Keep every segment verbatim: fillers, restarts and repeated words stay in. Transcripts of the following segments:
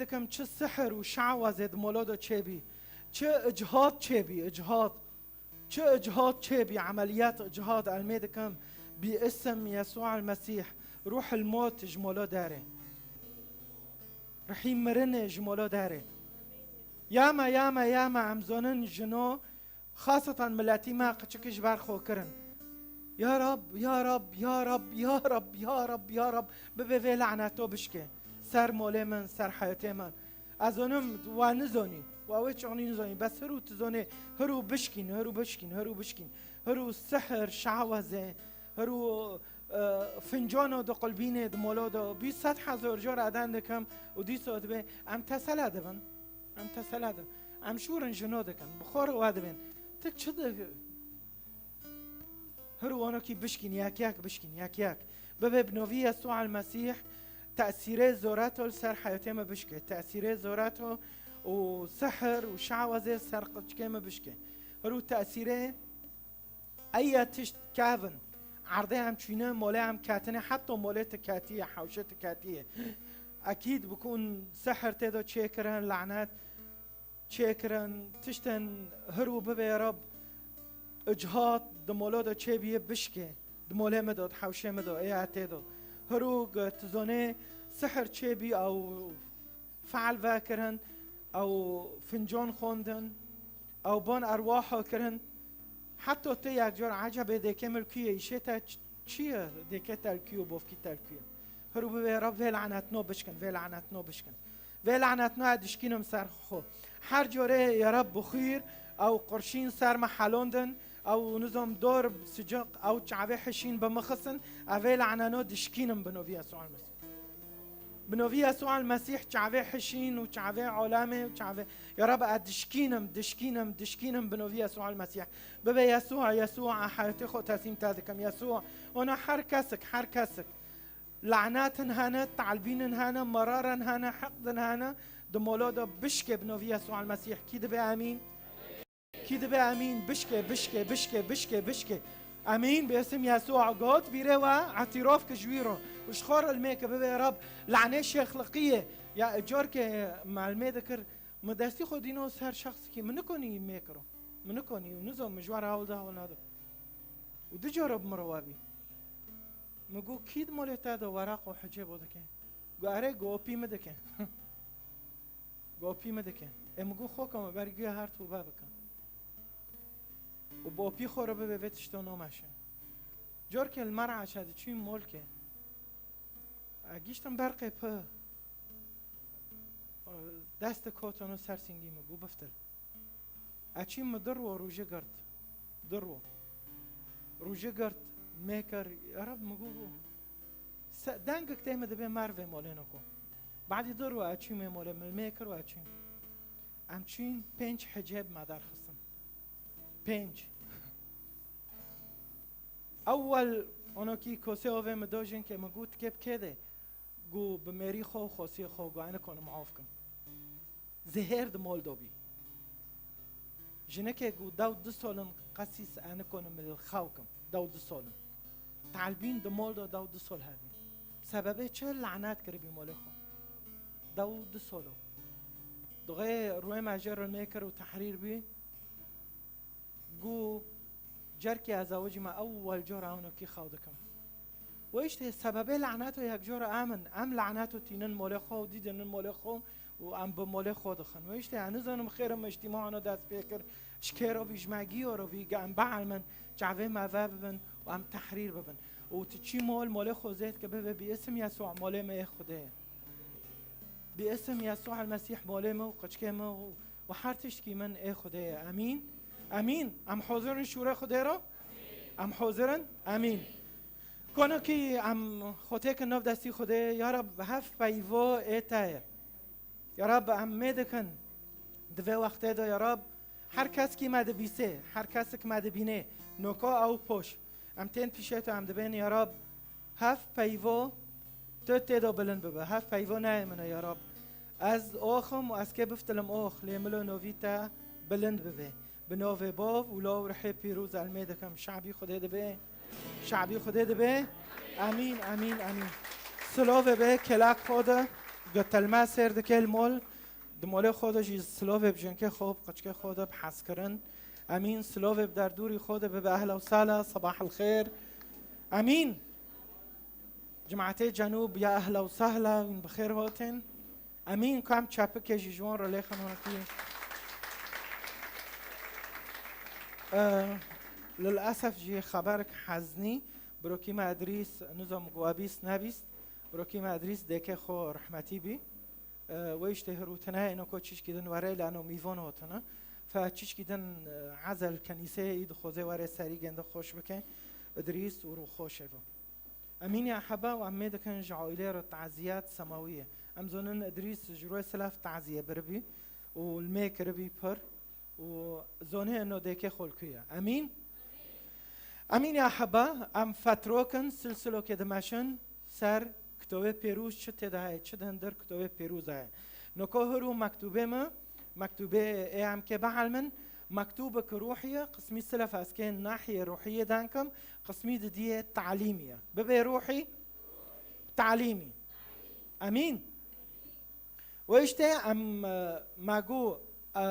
dikim, çi sihir û şawazê di molo de çêbî, çi icihad çêbî, icihad, çi icihad çêbî, emeliyat icihad, em ê dikim, bi isim Yesû el Mesîh, ruh el mot ji molo derê. Rihî mirinê ji molo derê. Yama, yama, yama, em zonin jino, xasetan miletî me qiçikî ji ber xwe kirin. Ya Rab, ya Rab, ya Rab, ya Rab, ya Rab, ya Rab, bibe vê laneto bişke. Ser molê min, ser heyetê min. Ez zonim, wa nizonî, wa wê çixnî nizonî, bes hirû tu zonê, hirû bişkîn, hirû bişkîn, hirû bişkîn. Hirû sihir, şawazê, hirû, e, fincano di qulbînê, di molo de, bî sed hezar car aden dikim û dîsa dibe, em tesela dibin. Em tesela dibin. Em şûrin jino dikin. Bi xwe re wa dibên. Tu çi di-, Hirû onokî bişkîn, yek yek bişkîn, yek yek. Bibe bi novî Yesû el Mesîh tesîrê zorato li ser heyatê me bişke. Tesîrê zorato û sihir û şawazê li ser qiçkê me bişke. Hirû tesîrê eya tişt kevin. Erdê em çûyne, molê em ketine, heta molê tu ketiye, hewşê tu ketiye. Ekîd bikun sihir tê de çêkirin, lanet çêkirin, tiştên hirû bibe Rab, icihad di molo de çêbîye bişke, di molê me de, di hewşê me de, ê etê de. Hirû ge tu zonê sihir çêbî ew feal vekirin, ew fincan xwendin, ew ban erwaha kirin. Heta tu yek car ecebê dêkê me li ku ye, îşê te ç-, çi ye? Dêkê te li ku ye, bovkî te li ku ye? Hirû bibe Rab vê lanetno bişkin, vê lanetno bişkin. Vê lanetno ez dişkînim ser xwe. Her corê ya Rab bixwîr ew qurşîn ser me helondin, ew nizam dor sicik, ew çavê hişîn bi min xistin, ez vê laneno dişkînim bi novî Yesû el Mesîh. Bi novî Yesû el Mesîh çavê hişîn û çavê alemê û çavê, ya Rab ez dişkînim, dişkînim, dişkînim bi novî Yesû el Mesîh. Bibe Yesû, Yesû ez heyatê xwe teslîm te dikim. Yesû, ona her kesik, her kesik. Lanetin hene, talbînin hene, merarin hene, hiqdin hene, di molo de bişke bi novî Yesû el Mesîh. Kî dibe emîn? Kî dibe emîn? Bişke, bişke, bişke, bişke, bişke. Emîn, bi isim Yesû got, bîrê we, etîrof ki ji wî ro. Û ji xwe re li mêke bibe Rab, lanê şêxliqiyê. Ya, car ke me li mê dikir, min destî xwe dîno ser şexsikî, min nikonî mêkiro. Min nikonî û nizom, min ji we re hewl da, hewl nado. Û du cara bi min re wabî. Min got, "Kî di molê te de weraq û hicê bo dike?" Got, "Erê, got, opî min dike." Got, "Opî min dike." Ê min got, "Xoka min, berî guya her tûbe bikim." Û bi opî xwe re bibe vê tişto nameşe. Car ke li Meraşa diçîm molkê. E, giştim berqê pi. E, dest kotano ser singî min, got, "Biftil." Eçî min du ro rûjê girt. Du ro. Rûjê girt, mê kir, ya Rab, min got, se-, dengek tê min dibê mervê molêno ku. Badî du ro eçî mê molê min, mê kir û eçî. Em çîn pênc hicê bi me derxistin. Pênc. Ewel onokî kosê ovê min do jin ke min got, "Kê bi kê de?" Got, "Bi mêrî xwe û xosiyê xwe." Got, "Ez nikonim av kim." Zehêr di mol do bî. Jinekê got, "Dew du solin qesîs ez nikonim li xew kim. Dew du solin." Talbîn di mol do dew du sol hebî. Sebebê çi? Lanet kiribî molê xwe. Dew du solo. Duxê rûyê me jê re nêkir û tehrîr bî. Got, "Cerkê ez ewicî me ewel cara ewnokî xew dikim." Wê îştê sebebê laneto yek cara em in. Em laneto tînin molê xwe û dîdinin molê xwe û em bi molê xwe dixin. Wê îştê ez nizanim xêr min îctîma ana dest pê kir. Ji kê re bî, ji me giyo re bî, ge em bielmin, çavê me vebibin û em tehrîr bibin. Û tu çî mol, molê xwe zêd ke bibe bi isim Yesû, molê me ê Xwedê ye. Bi isim Yesû el Mesîh molê me û qiçkê me û û her tiştkî min ê Xwedê ye. Emîn. Emîn. Em hozir in şûrê Xwedê re? Em hozir in? Emîn. Konokî em xwe têkin nav destî Xwedê, ya Rab, hev peyvo ê te ye. Ya Rab, em mê dikin di vê wextê de, ya Rab, her kes kî me dibîsê, her kesik me dibînê, noka ew poş. Em tên pîşê te, em dibên, ya Rab, hev peyvo tu tê de bilind bibe. Hev peyvo neyê min e, ya Rab. Ez ox im û ez kê biftilim ox, lê milo novî te bilind bibe. Bi novê Bav û Law û Rihê Pîroz ez mê dikim. Şabî Xwedê dibe. Şabî Xwedê dibe. Emîn, emîn, emîn. Silovê be kelak xwe de. Gotelme sêr dike li mol, di molê xwe de jî silovê bi jinkê xwe, bi qiçkê xwe de bi hezkirin. Emîn, silovê bi derdûrî xwe de bibe ehla û sehla, sebah el xêr. Emîn. Cimatê cenûb ya ehla û sehla, wîn bi xêr hatin. Emîn, kam çepikê jî ji wan re lêxin hinekî. Eh, lilesef jî xeberek heznî, birokî me Edrîs, nizam ku we bîst nebîst, birokî me Edrîs dêkê xwe rehmetî bî. Eh, wê îştê hirûtine, êno ku çişkî din were, lano mîvan hatine. Fe çişkî din, eh, ezel kenîseyê î dixwazê were serî gende xweş bike. Edrîs û rû xweş eve. Emîn ya heba û em mê dikin ji aîlê re taziyat semawî ye. Em zonin Idrîs ji royê silaf taziye biribî û li mê kiribî pir û zonê ino dêkê xwe li ku ye. Emîn? Emîn ya heba, em fetrokin, silsilokê dimeşin ser kitobê pêrûz çi tê de heye, çi di hindir kitobê pêrûz heye. Noko hir û mektûbê me, mektûbê ê em kê bihelmin, mektûbek ruhî ye, qismî silaf ez kê nahiyê ruhiyê dankim, qismî didiyê talîmî ye. Bibê ruhî, talîmî. Emîn. Wê îştê em, e, me got, e,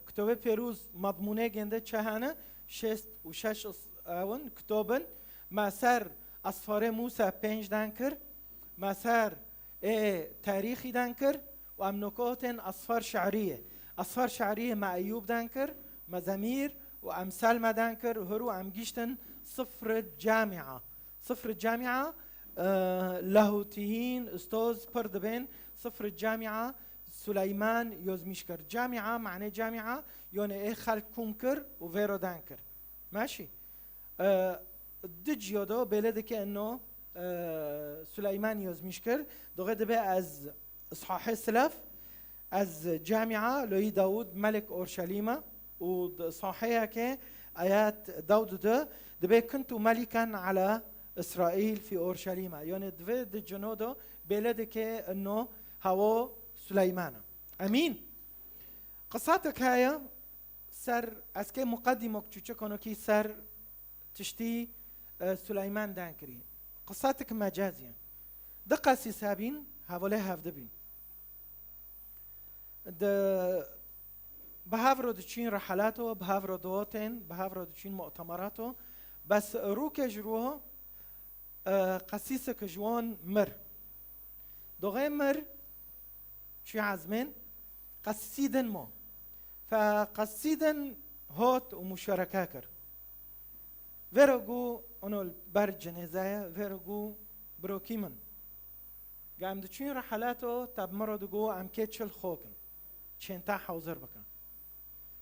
kitobê pêrûz medmûnê gênde çi hene, şêst û şeş is-, ewin, kitobin. Me ser Esfarê Mûsa pênc dan kir, me ser ê tarîxî dan kir û em nokotên Esfar Şe'riyê. Esfar Şe'riyê me Eyûb dan kir, me Zemîr û Emsal me dan kir, hir û em giştin Sifr Camia. Sifr Camia, e, Lahutiyîn, Ustoz pir dibên, Sifr Camia Suleyman Yozmîşkir. Camia, manê camia, yone ê xelk kûm kir û vêro dan kir. Meşî. E, di ciyo do bêle dike ino, e, Suleyman Yozmîşkir, doxê dibe ez sahê silaf, ez camia loyî Dawud melik Orşelîma û di saheyeke ayet Dawud de dibe kuntu melikan ala Îsraîl fî Orşelîma. Yone divê di cino do bêle dike ino hawo Suleymana. Emîn. Qisatek heye ser, ez kê muqedîmok çûçe konokî ser tiştî, e, Suleyman dan kirî. Qisatek mecazî ye. Di qesîs hebîn, hevalê hevdi bîn. Di, bi hev re diçîn rehelato, bi hev re diotên, bi hev re diçîn mu'temerato. Bes rûke ji rû, e, qesîsek ji wan mir. Doxê mir, çû ezmên, qesîsî din ma. Fe qesîsî din hot û muşereke kir. Vêro gu, ono li ber cinêze ye, vêro gu birokî min. Ge em diçûn rehelato, te bi min re digo em kê çil xwe kin. Çênta hozir bike.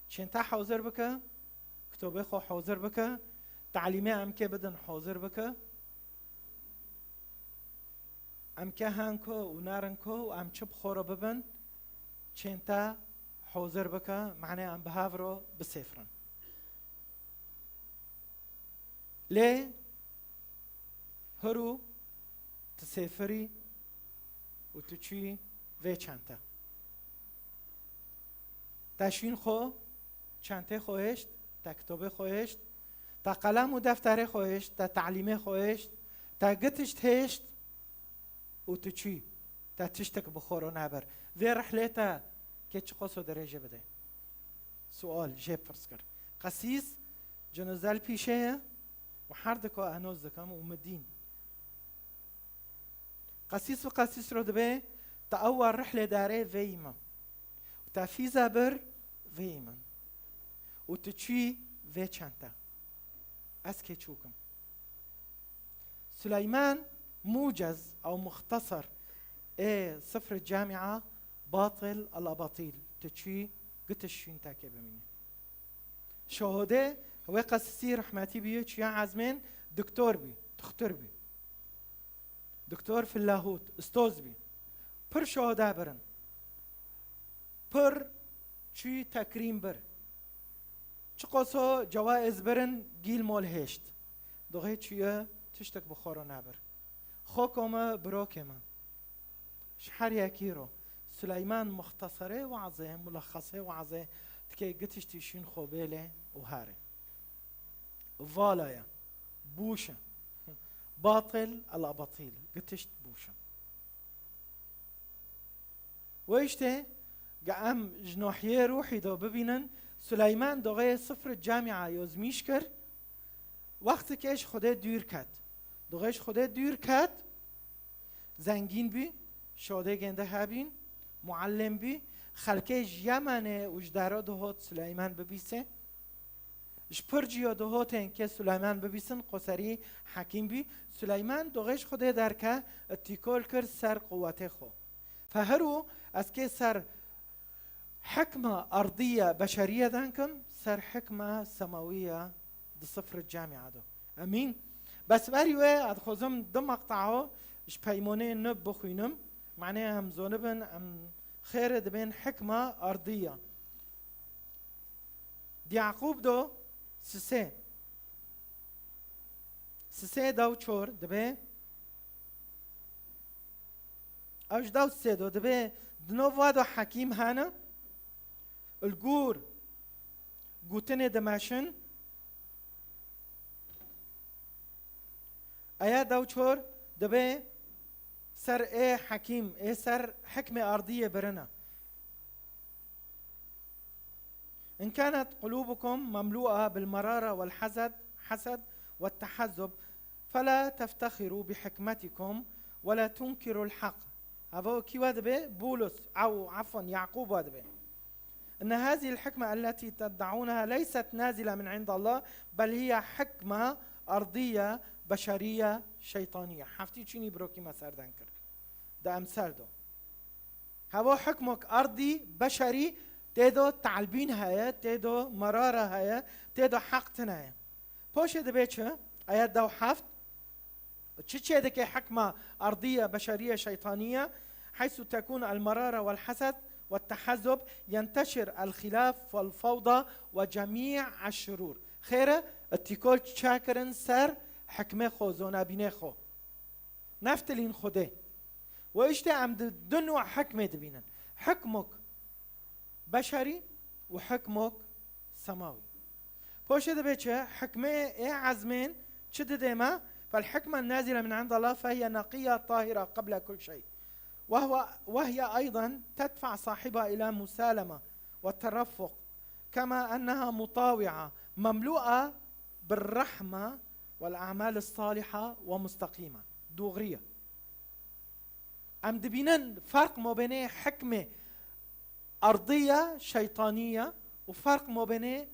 Çênta hozir bike, kitobê xwe hozir bike, talîmê em kê bidin hozir bike. Em kê hen ku û nerin ku û em çi bi xwe re bibin, çênta hozir bike, manê em bi hev re bisêfirin. Lê hirû tu sêfirî û tu çûyî vê çente. Te şîn xwe, çentê xwe hêşt, te kitobê xwe hêşt, te qelem û defterê xwe hêşt, te talîmê xwe hêşt, te gitişt hêşt û tu çûyî. Te tiştek bi xwe re nebir. Vê rihlê te kê çi qoso dirêje bide? Sual jê pirs kir. Qesîs cinizel pîşe ye û her dika enoz dikim û midîn. Qesîs û qesîs ro dibe, te ewa rihlê darê veyî min. Û te fîza bir veyî min. Û tu çûyî vê çente. Ez kê çûkim. Suleyman Mucez ew muxtesar ê sifr camia batil el abatil. Tu çûyî gitiş şûn te kê bimîne. Şahode wê qesîsî rehmetî bî, çûya ezmên doktor bî, dixtur bî. Doktor fil lahut, ustoz bî. Pir şahode birin. Pir çûyî tekrîm bir. Çiqoso cewaiz birin gîl mol hêşt. Doxê çûye tiştek bi xwe re nebir. Xoko me, birokê me. Ji her yekî ro. Suleyman muxtesarê wazê, mulexesê wazê, tikê gitiştî şûn xwe bêlê û herê. Vala ye. Bûş e. Batil ala batil. Gitişt bûş e. Wê îştê ge em ji nahiyê ruhî de bibînin, Suleyman doxê sifr camia yozmîş kir, wextikê ji Xwedê dûr ket. Doxê ji Xwedê dûr ket, zengîn bî, şodê gênde hebîn, muallim bî, xelkê ji Yemenê û ji dero dihot Suleyman bibîsê. Ji pir ciyo dihotên kê Suleyman bibîsin, qoserî hekîm bî. Suleyman doxê ji Xwedê derke, îtîkol kir ser quwetê xwe. Fe herû ez kê ser hikma ardiye beşeriye denkim, ser hikma semawiye di sifr camia do. Emîn. Bes berî wê ez dixwazim du meqtao ji peymonê nû bixwînim. Manê em zonibin, em xêrê dibên hikma ardiye. Di Yaqûb do sisê. Sisê dew çor dibe. Ew ji dew sisê do dibe. Di nov wa do hekîm hene. Li gor gotinê dimeşin. Eya dew çor dibe ser ê hekîm, ê ser hikmê ardiyê birine. إن كانت قلوبكم مملوءة بالمرارة والحسد، حسد والتحزب، فلا تفتخروا بحكمتكم ولا تنكروا الحق. Hava kî we dibe? Bulus, ew, efwen, Yaqûb we dibe. إن هذه الحكمة التي تدعونها ليست نازلة من عند الله، بل هي حكمة أرضية بشرية شيطانية. Heftî çûnî birokî me serden kir. Di Emsel do. Heva hikmok ardî, beşerî, tê do talbîn heye, tê do merara heye, tê do heq tune ye. Poşê dibe çi? Ayet dew heft. Çi çêdike hikma ardiye, beşeriye, şeytaniye? حيث تكون المرارة والحسد والتحزب ينتشر الخلاف والفوضى وجميع الشرور. Xêre, îtîkol çakirin ser hikmê xwe, zonabînê xwe. Neftilîn Xwedê. Wê îşte em di du nû hikmê dibînin. Hikmok beşerî û hikmok semawî. Poşê dibe çi? Hikmê ê ezmên çi didê me? فالحكمة النازلة من عند الله فهي نقية طاهرة قبل كل شيء. وهو، وهي أيضا تدفع صاحبها إلى مسالمة والترفق، كما أنها مطاوعة مملوءة بالرحمة والأعمال الصالحة ومستقيمة. Dûxriye. Em dibînin ferq mabênê hikmê ardiye, şeytaniye û ferq mabênê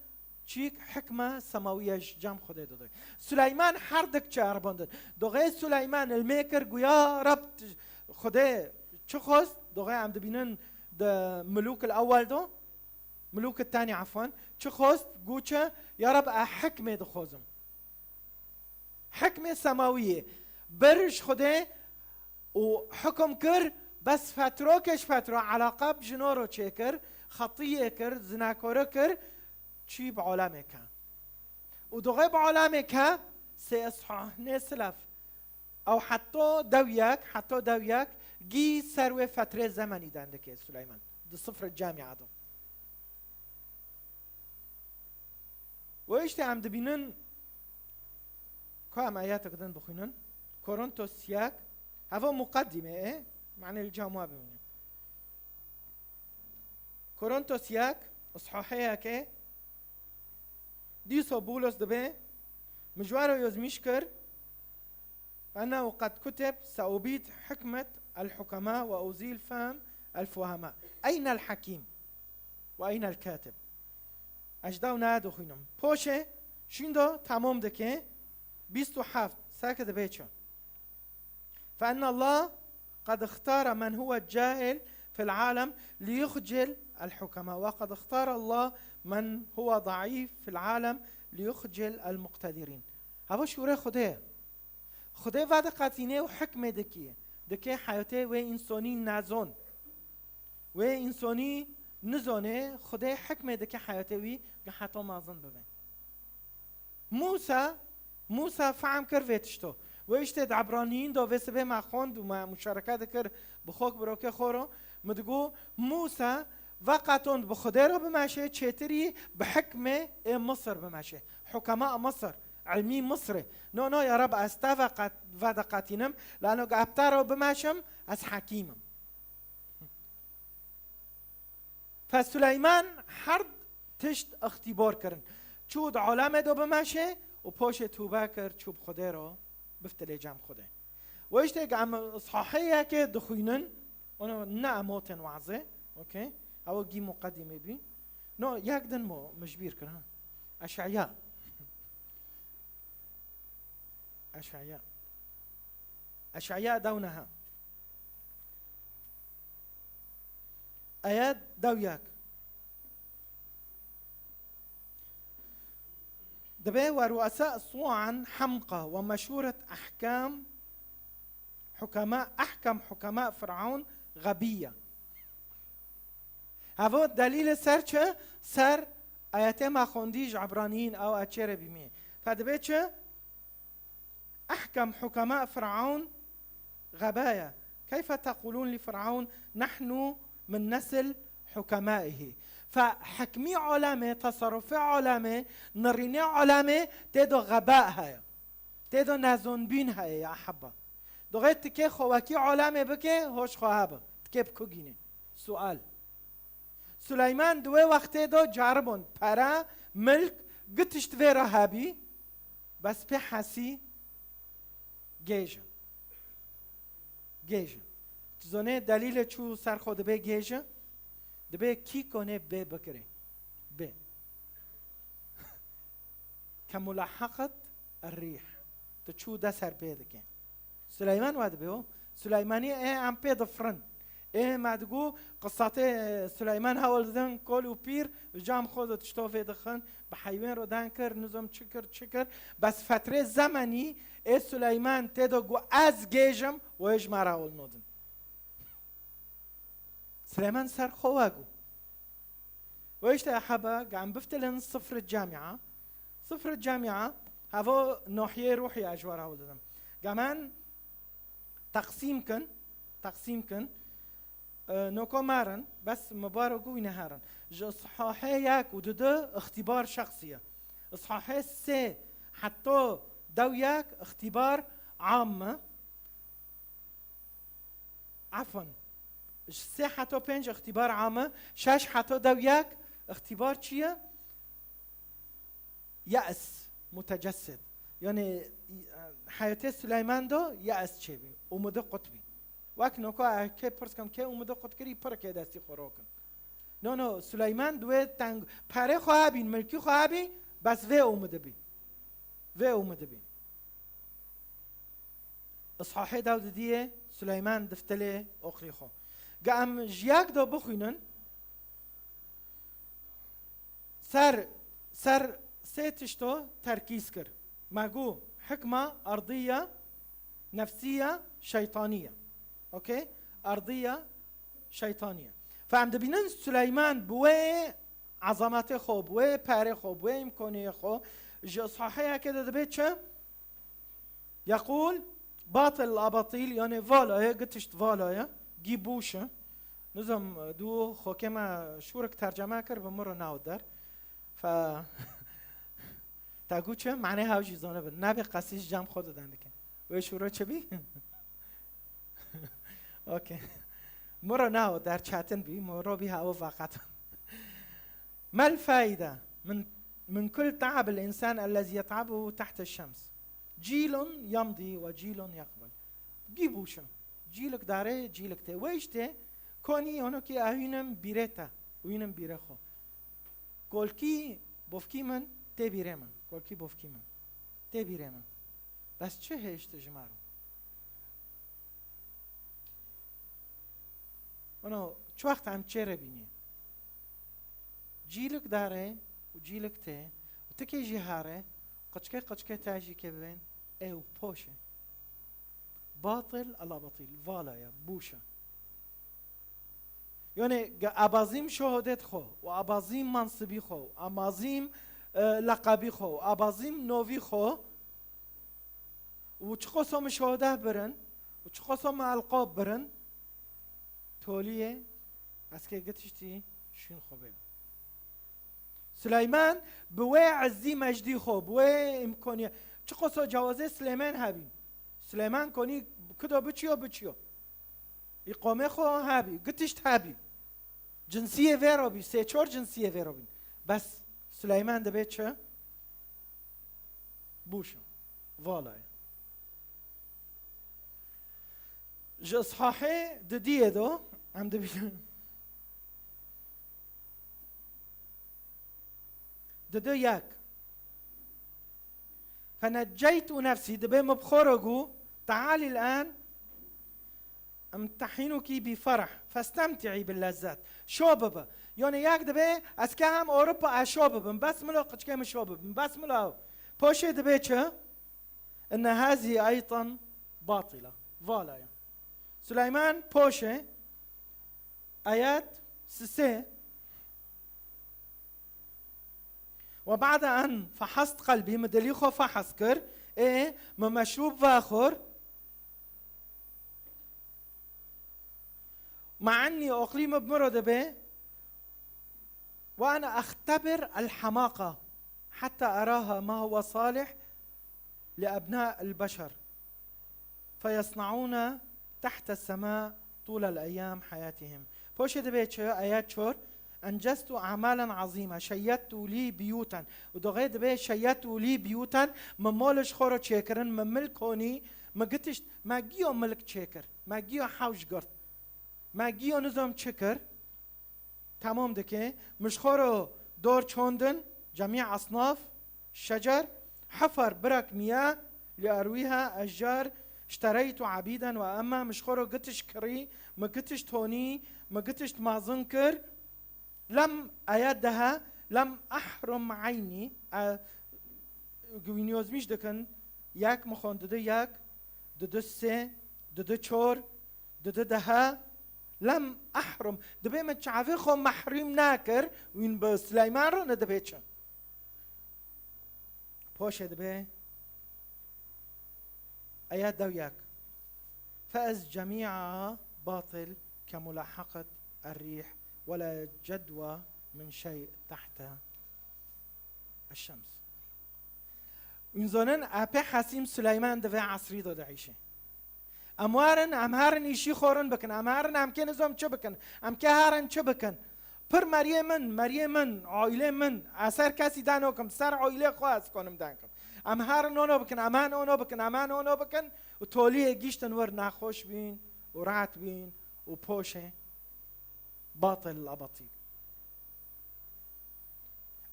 çîk hikme semawiye ji cem Xwedê dide. Suleyman her dik çi erbandin. Doxê Suleyman ilmê kir, gu ya Reb, Xwedê çi xwest? Doxê em dibînin di Mulûk el-Ewwel do. Mulûk el-Tani, efwan. Çi xwest? Gu çi? Ya Reb, e hikmê dixwazim. Hikmê semawiyê bir ji Xwedê û hukum kir, bes fetrokê ji fetro, eleqa bi jino re çêkir, xetiyê kir, zinakore kir, çî bi alemê ke. Û doxê bi alemê ke, sê ishahnê silef. Ew heto dew yek, heto dew yek, gî ser wê fetrê zemenî dendikê Suleyman. Di sifrê camia de. Wê îşte em dibînin, ku em ayetek din bixwînin. Korintos yek, heva muqeddîme e, manê li cem wa bimîne. Korintos yek, ishahê yekê, dîso Bûlos dibe, min ji we re yozmîş kir, فإنه قد كتب: سأبيد حكمة الحكماء وأزيل فهم الفهماء. أين الحكيم؟ وأين الكاتب؟ Ez ji daw naya dixwînim. Poşê şîndo tamam dike. Bîst û heft. Seke dibe çi? فإن الله قد اختار من هو جاهل في العالم ليخجل الحكماء، وقد اختار الله من هو ضعيف في العالم ليخجل المقتدرين. Hava şûrê Xwedê ye. Xwedê vediqetîne û hikmê dikî. Dikê heyatê wê însonî nezon. Wê însonî nizonê, Xwedê hikmê dikê heyatê wî, ge heta mezin bibe. Mûsa, Mûsa fehm kir vê tişto. Wê îştê di Ebraniyîn de vê sibê me xwend û me muşereke dikir bi xwe, birokê xwe re. Min digot, Mûsa veqetond bi Xwedê re bimeşe, çêtirî bi hikmê ê Misir bimeşe. Hukema Misir, ilmî Misirê. No, no, ya Reb, ez te veqet-, vediqetînim, lano ge ez bi te re bimeşim, ez hekîm im. Fe Suleyman her tişt îxtîbar kirin. Çû di alemê de bimeşe û poşê tûbe kir, çû bi Xwedê re biftilê cem Xwedê. Wê işte em îshahê yekê dixwînin, ona ne em otên wazê, okey? Ew gî muqedîmê bî. No, yek din mo, min ji bîr kir, ha. Eş'eya. Eş'eya. Eş'eya dew neha. Ayet dew yek. Dibe ورؤساء صوعا حمقى ومشورة أحكام حكماء، أحكم حكماء فرعون غبية. Havo delîlê ser çi? Ser ayetê me xwendî ji Ebraniyîn, ew ez çêre bîmê. Fe dibe çi? أحكم حكماء فرعون غبايا. كيف تقولون لفرعون نحن من نسل حكمائه؟ Fe hikmî alemê, teserufê alemê, nirînê alemê tê do xeba heye. Tê do nezonbîn heye ya heba. Doxê tikê xwe wekî alemê bike, hoş xwe hebe. Tikê bi ku gînê? Sual. Suleyman di wê wextê de caribon, pere, milk, gi tişt vê re hebî, bes pê hesî gêj e. Gêj e. Tu zonê delîlê çû ser xwe dibe gêj e? Dibe kî konê bê bikirê. Bê. Kemulaheqet rîh. Tu çû de ser pê dike. Suleyman wa dibe o. Suleymanî ê em pê difrin. Ê me digo qisatê Suleyman hewl didin, kol û pîr, cam xwe de tişto vê dixin, bi heywên re den kir, nizam çi kir, çi kir. Bes fetrê zemenî ê Suleyman tê de gu ez gêjim, wê ji me re hewl nodin. Suleyman ser xwe we gu. Wê işte hebe, gam biftilin sıfır camia. Sıfır camia, havo nohiyê ruhî ez ji we re hewl didim. Gam en teqsîm kin, teqsîm kin, e, noko marin, bes mibaro gu wî neherin. Ji ishahê yek û du de îxtîbar şexsî ye. Ishahê sê heta dew yek îxtîbar am e. Efwen. Ji sê heta pênc îxtîbar am e, şeş heta dew yek îxtîbar çi ye? Ye's, mutecessid. Yani, e, heyetê Suleyman de ye's çêbî, umidi qut bî. Wek noka kê pirs kim, kê umidi qut kirî, pir kê destî xwe rokin. No, no, Suleyman di wê teng, perê xwe hebîn, milkî xwe hebî, bes vê umidi bî. Vê umidi bî. Îshahê dew didiyê Suleyman diftilê oqrî xwe. Ge em ji yek de bixwînin, ser, ser sê tişto terkîz kir. Me gu hikma erdî ye, nefsî ye, şeytanî ye. Okey? Erdî ye, şeytanî ye. Fe em dibînin Suleyman bi wê ezametê xwe, bi wê perê xwe, bi wê îmkoniyê xwe ji îshahê yekê de dibe çi? Yeqûl batil abatil, yani vala ye, gitişt vala ye, gî bûş e. Nizam, du xokê me şûrik terceme kir, bi min re newt der. Fe, te got çi? Manê hew jî zane bin. Nabê qesî ji cem xwe diden dike. Wê şûro çi bî? Okey. Min re newt der, çetin bî. Min re bî hewe veqet. ما الفائدة من، من كل تعب الإنسان الذي يتعبه تحت الشمس؟ جيل يمضي وجيل يقبل. Gî bûşe. Cîlik dare, cîlik tê. Wê îştê konî honokî ehînim bîrê te, wînim bîrê xwe. Kolkî bofkî min tê bîrê min. Kolkî bofkî min tê bîrê min. Bes çi hêşti ji me re? Ono, çi wext em çê re bînî? Cîlik dare û cîlik tê û tikê jî hare, qiçkê qiçkê te jî kê bibên, ê û poşe. Batil ala batil, vala ye, bûşe. Yani, ge abazîm şohodêt xwe û abazîm mansibî xwe û abazîm, e, leqabî xwe û abazîm novî xwe, û çiqaso min şohode birin, û çiqaso min elqab birin, toliyê ez kê gitiştî şûn xwe bê. Suleyman bi wê ezzî mejdî xwe, bi wê îmkaniye, çiqaso cewazê Silêman hebî. Silêman konî kido biçiyo, biçiyo. Îqamê xwe hebî, gitişt hebî. Cinsiyê vê re bî, sê çor cinsiyê vê re bîn. Bes Suleyman dibê çi? Bûşa. Vala ye. Ji îshahê didiyê do, em dibînin. Didu yek. Fenecceytu nefsî, dibê min bi xwe re got, tealî l-an emtehinuki bi ferh, festemti'î bil lezzet. Şo bibe. Yanî yek dibê, ez ke hem Ewropa ez şo bibim, bes milo qiçkê min şo bibim, bes milo ew. Poşê dibê çi? Inne hazihi eydan batila. Vala ye. Suleyman poşê, ayet sisê. Ve ba'de en fehast qelbî, min dilî xwe fehas kir, ê, min meşrûb vexwir, ma ennî oqlî min bi min re dibe, ve ene extebir el hemaqa, heta eraha ma huve salih li ebna el beşer. Feyesnaûne tehte semâ tûlel eyyâm heyatihim. Poşê dibê çi? Ayet çor. Encestu amalen azîme, şeyyedtu lî biyûten. Û doxê dibê şeyyedtu lî biyûten, min mol ji xwe re çêkirin, min milk honî, min gitişt, me giyo milk çêkir, me giyo hewş girt, me giyo nizam çi kir? Tamam dike. Min ji xwe re dor çandin, cemî esnaf şecer, hefar birak miyah, li erwîha eşcar, iştereytu abîden ve emma, min ji xwe re gitiş kirî, min gitiş tonî, min gitiş mazin kir. Lem aya deha, lem ehrum eynî, e, wî niyozmîş dikin, yek min xwend, didu yek, didu sê, didu çor, Didi deha, lem ehrum. Dibê min çavê xwe mehrûm nakir, wîn bi Suleyman re nedibê çi. Poşê dibê, eya dew yek. Fe ez cemî'a batil ke mulahaqet er-rîh ve la cedwa min şey tehte eş-şems. Wîn zonin, apê Hesîm Suleyman di vê esrî de diîşe. Em werin, em herin îşî xwe rin bikin, em herin, em kê nizam çi bikin, em kê herin çi bikin. Pir meriyê min, meriyê min, aîlê min, ez ser kesî danokim, ser aîlê xwe ez konim denkim. Em herin ono bikin, em herin ono bikin, em herin ono bikin û toliyê giştin wir nexweş bîn û rahat bîn û poşê batil abatî.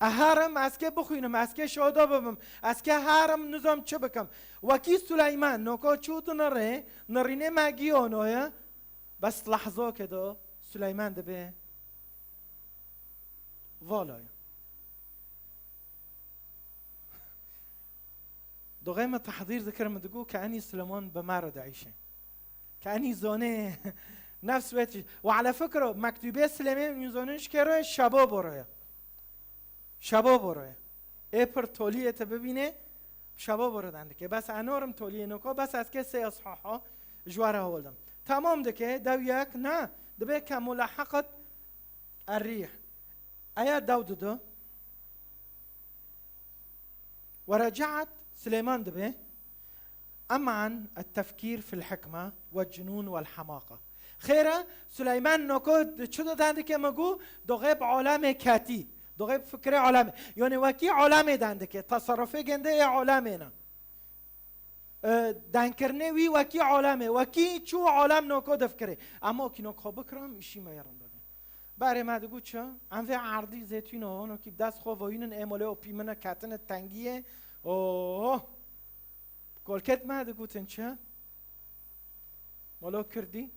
Ez herim, ez kê bixwînim, ez kê şoda bibim, ez kê herim nizam çi bikim. Wekî Suleyman, noko çû dinirê, nirînê me giyonoye, bes lehzoke do Suleyman dibê valoye. Doxê me tehdîr dikir, min digot ke enî Suleyman bi me re diîşe. Ke enî zonê nefs wê tij-, we ala fikro, mektûbê Suleyman wîn zonin ji kê re ye? Şebo boro ye. Şebo boro ye. Ê pir toliyê te bibînê, şebo boro den dike. Bes enorim toliyê noko, bes ez kê sê ishaha ji we re hewldim. Tamam dike, dew yek, na, dibê ke mulahaqet er-rîh. Eya dew didu. Ve recaet, Suleyman dibê, eman et-tefkîr fil hikme ve cunûn vel hemaqa. Xêre, Suleyman noko çi do den dike me got, doxê bi alemê ketî. Doxê bi fikrê alemê. Yanî wekî alemê den dike. Teserrufê gende ê alemê ne. E, denkirinê wî wekî alemê. Wekî çû alem noko difkirê. Ema wekî noko bikiram, îşî me yê rind bibê. Berê me digot çi? Em vê erdî zêtûn o, honokî bi dest xwe voyînin, ê molê opî min e, ketine tengiyê. Oh! Kolket me digutin çi? Molo Kirdî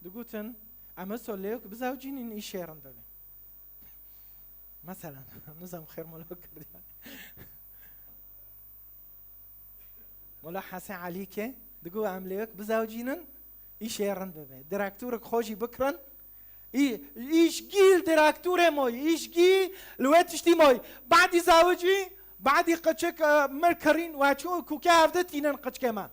digutin, em ê sol lêwek bizewcînin, îşê rind bibê. Mesela, nizam xêr molo Kirdî. Mola Hesen Elîkê digo em lê yek bizewcînin, îşê rind bibe. Direktorek xwe jî bikirin, î-, îşgî li direktorê moy, îşgî li wê tiştî moy. Badî zewicî, badî qiçik, e, mir kirîn, we çû kûke hevde tînin qiçkê me.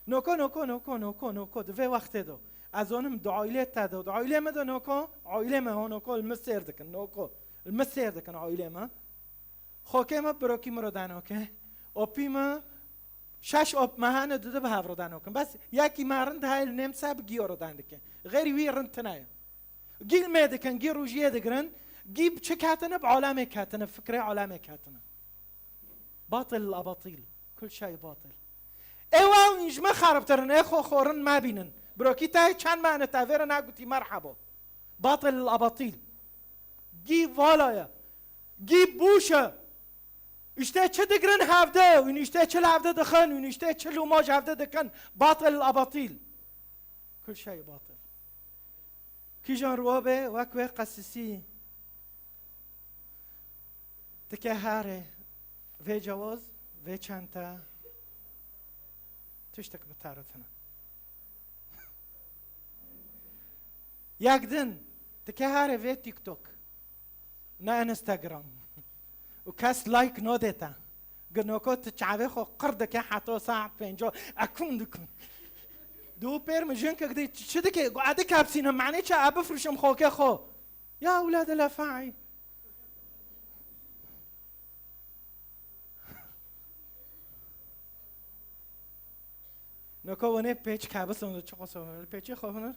Noko, noko, noko, noko, noko, di vê wextê de. Ez zonim di aîlê te de, di aîlê me de noko, aîlê me ho noko, li min sêr dikin, noko. Li min sêr dikin aîlê me. Xokê me birokî min re danoke. Opî me Şeş op me hene, dudu bi hev re dan okin. Bes yekî me rind heye, li nêm se bi gî re dan dikin. Xêrî wî rind tine ye. Gî li me dikin, gî rojiyê digirin, gî bi çi ketine, bi alemê ketine, fikrê alemê ketine. Batil abatil. Kul şey batil. Ewa in ji me xeribtirin, ê xo xorin me bînin. Birokî te çend me ne te vêre negotî merhebo. Batil abatil. Gî vala ye. Gî bûş e. Îşte çi digirin hevde, û îşte çi li hevde dixin, û îşte çi lûma ji hevde dikin. Batil abatil. Kul şey batil. Kîjan ruwa be, wek wê qesisî. Tike here, vê cewaz, vê çente, tiştek bi te re tine. Yek din, tike here vê TikTok, ne Instagram. Û kes like node te. Ginoko tu çavê xwe qir dike heta saet pênco, ekûn dikûn. Dû pêr min jinkek dî, çi dike? Got, "Ez dikepsînim, manê çi, ez bifrişim xokê xwe." Ya ewlade lefa'î. Noko wenê pêç kabison de çi qoso. Li pêçê xwe hunir.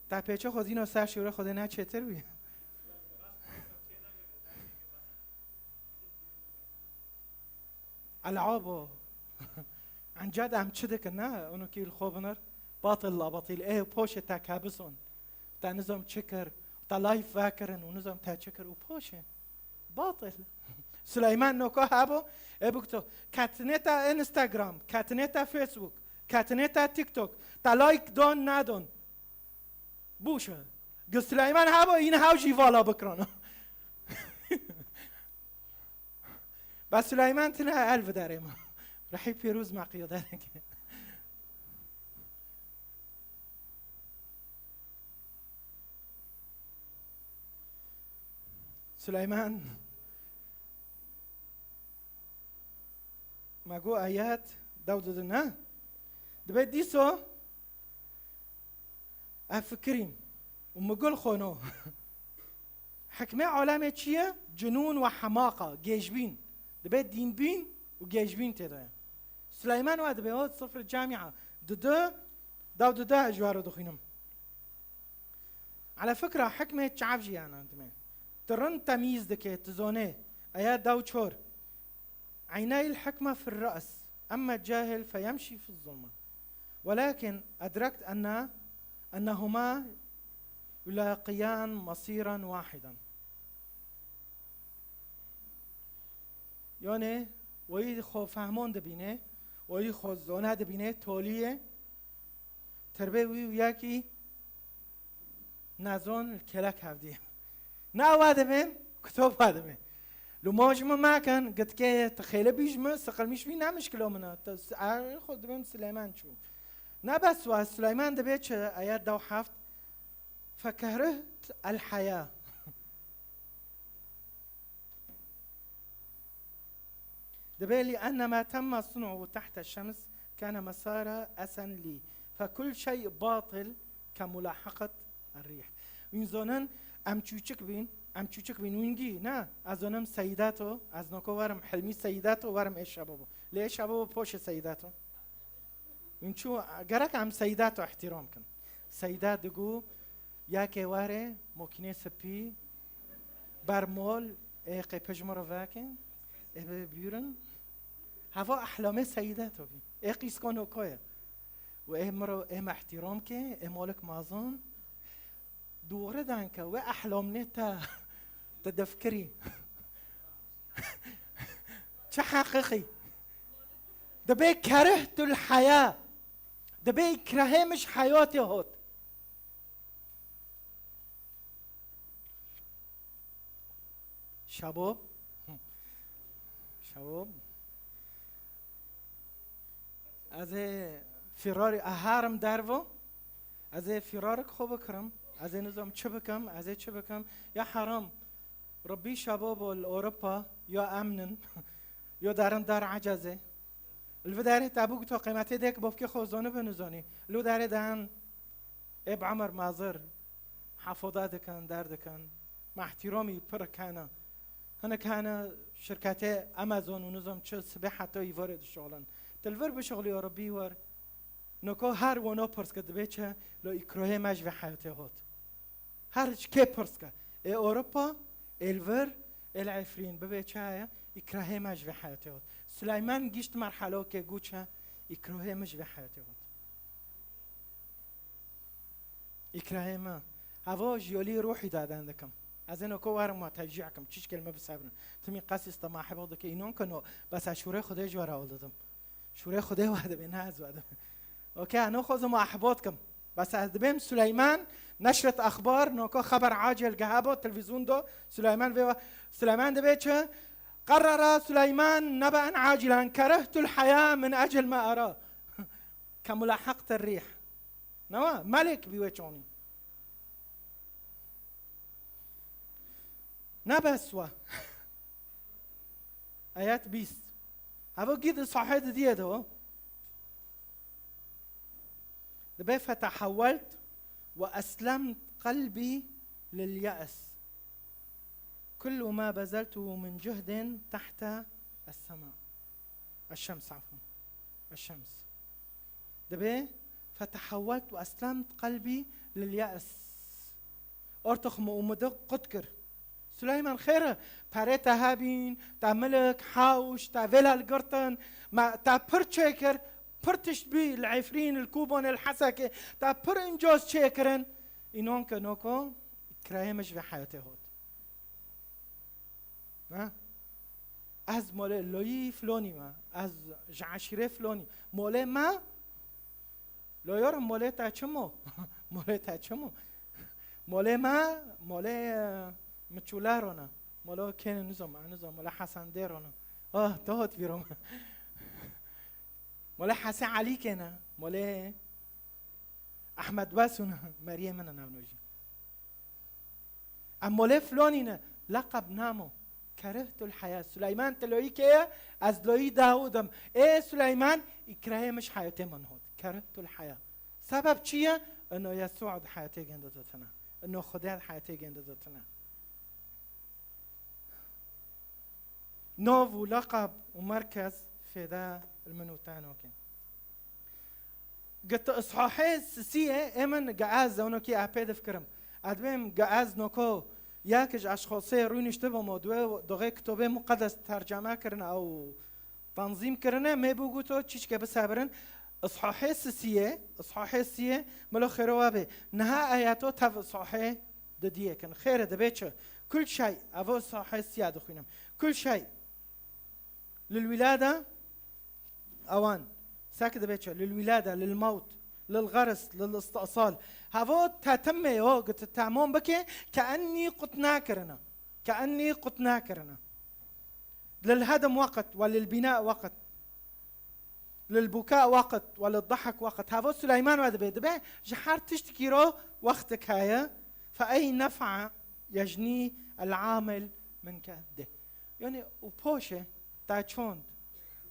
Ta pêçê xwe dîno ser şûrê xwe dê ne çêtir bî. Elabo. Encad em çi dikin, ne? Onu ki li xwe binir. Batil la batil. Ê poşê te kabison. Te nizam çi kir. Te live vekirin û nizam te çi kir û poşê. Batil. Suleyman noko hebo, e bikto. Ketine te Instagram, ketine te Facebook, ketine te TikTok. Te like don nadon. Bûşe. Gi Suleyman hebo, yine haw jî vala bikirana. Bes Suleyman tine el vidarê ma. Rehî pîroz me qiyadane ke. Suleyman. Me got ayet, dew didin, ne? Dibe dîso, ez fikirîm û mi gul xono. Hikmê alemê çi ye? Cinûn ve hemaqa, gêjbîn. Dibe dînbîn û gêjbîn tê de ye. Suleyman we dibe o sifr camia. Dudu, dew dudu ez ji we re dixwînim. Ala fikra hikmê çav jî yana dime. Tu rind temyîz dike, tu zonê. Eya dew çor. عيني الحكمة في الرأس، أما الجاهل فيمشي في الظلمة. ولكن أدركت أن، أنهما يلاقيان مصيرا واحدا. Yani, wayî xwe fehmon dibîne, wayî xwe zona dibîne, tolî ye. Terbê wî û yekî nezon li kelek hevdî. Na wa dibên, kutob wa dibên. Li ma ji min mekin, gitkê tu xêle bî ji min, siqilmîş bî ne mişkilo min e. Tu s-, a, xwe dibên Sileyman çû. Ne bes wa, Sileyman dibê çi, ayet dew heft. فكرهت الحياة. دبي لأن ما تم صنعه تحت الشمس كان مسار أسن لي، فكل شيء باطل كملاحقة الريح. Wîn zonin, em çûçik bîn, em çûçik bîn, wîn gî, ne? Ez zonim Seydato, ez noko werim, Hilmî Seydato, werim ê şebo bo. Lê ê şebo bo poşê Seydato. Wîn çû, gerek em Seydato îhtîram kin. Seyda digu, yekê were, mokînê sipî, bermol, ê qê pê ji min re veke, ê bibîrin. Heva ehlamê Seydato bî. Ê qîskon oko ye. Û ê min re, ê me îhtîram ke, ê molik mazon. Doğru danke, we ehlamnê te, te defkirî. Çi heqiqî? Dibê kerihtul haya. Dibê îkrahê min ji heyatê hot. Şebob. Şebob. Ez ê firarî, ez herim dervo. Ez ê firarik xwe bikirim. Ez ê nizam çi bikim, ez ê çi bikim. Ya heram. Rabbî şebob li Ewropa ya emnin. Ya derin dar ecezê. Li vê derê te bû ku to qîmetê dek bavkê xwe zanibe nizanî. Li vê derê de em ê bi emir mezir hefoda dikin, derdikin. Me îhtîramî pir kene. Hinek hene şirketê Amazon û nizam çi sibê heta îvarê dişolin. Ti li vir bişixulî Ewropî wer. Noko her wano pirs ke dibê çi, lo îkrohê me ji vê heyatê hot. Her çi kê pirs ke. Ê Ewropa, ê li vir, ê li Efrîn bibê çi heye, îkrahê me ji vê heyatê hot. Suleyman gişt merhelo ke got çi, îkrohê min ji vê heyatê hot. Îkrahê me. Hevo ji yolî ruhî daden dikim. Ez ê noko werim we teşcî kim. Çişkê li me bisebrin. Timî qesî stema hebo dike înon ke no. Bes ez şûrê Xwedê ji we re hol didim. Şûrê Xwedê we dibê, ne ez we dibê. Okey, no xwezim we ehbot kim. Bes ez dibêm Suleyman, neşret exbar, noko xeber acil gehebo, televîzyon do, Suleyman vê we, Suleyman dibê çi? Qerrara Suleyman nebe'en acilen, kerehtul heya min ecel ma ara. Kemulaheqtir rîh. Newa, melek bî wê çonî. Ne bes we. Ayet bîst. Heva gî di sahê di diye de o. Dibe fetehewwelt ve eslemt qelbî lil ye's. Kullu ma bezeltu min cuhdin tahte es-sema. Eş-şems, afwan. Eş-şems. Dibê, "Fetehewwelt ve eslemt qelbî lil ye's." Ortox min umidi qut kir. Suleyman, xêr e, perê te hebîn, te milik, hewş, te vêla li girtin, me te pir çêkir, pir tişt bî, li Efrîn, li Kûbonê, li Hesekê, te pir incoz çêkirin. Înon ke noko, kirayê min ji vê heyatê hot. Ha? Ez molê loyî filonî me. Ez ji eşîrê filonî. Molê me, lo yorim molê te çi mo? Molê te çi mo? Molê me, molê, e, Miçûle rona. Molê kêne nizam, nizam, molê Hesen dê rona. Ah, te hot vîro me. Molê Hesê Elî kêne, molê Ehmed Wes û Meriyê min e navno jî. Em molê filonî ne, leqeb namo. Kerihtul heya. Suleyman ti loyî kê ye, ez loyî Dawud im. Ê Suleyman, îkrahê min ji heyatê min hot. Kerihtul heya. Sebeb çi ye? Ino Yesû di heyatê gênde dotine. Ino Xwedê di heyatê gênde dotine. Nov û leqab û merkez fêde li min û te nokin. Git ishahê sisiyê ê min ge ez ewnokî epê difikirim. Edbêm ge ez noko yek ji eşxosê rûnişti bim û duê doxê kitobê muqedes terceme kirine ew tanzîm kirine, mê bû goto çîçke bisebirin. Ishahê sisiyê, ishahê siyê, milo xêro we bê. Niha eyato tev ishahê didiyê kin. Xêre dibê çi? Kul şey, evo ishahê siya dixwînim. Kul şey. Lil wilade, ewan. Sek dibê çi? Lil wilade, lil mewt, lil xeris, lil istisal. Hevo tetimê yo, git temom bike, ke ennî qut nakirine. Ke ennî qut nakirine. Lil hedim weqt, ve lil bina weqt. Lil buka weqt, ve lil dahk weqt. Hevo Suleyman ve dibe, dibe, ji her tiştikî ro wextik heye. Fe ey nef'a yecnî el amil min keddi. Yani, û poşe, te çond,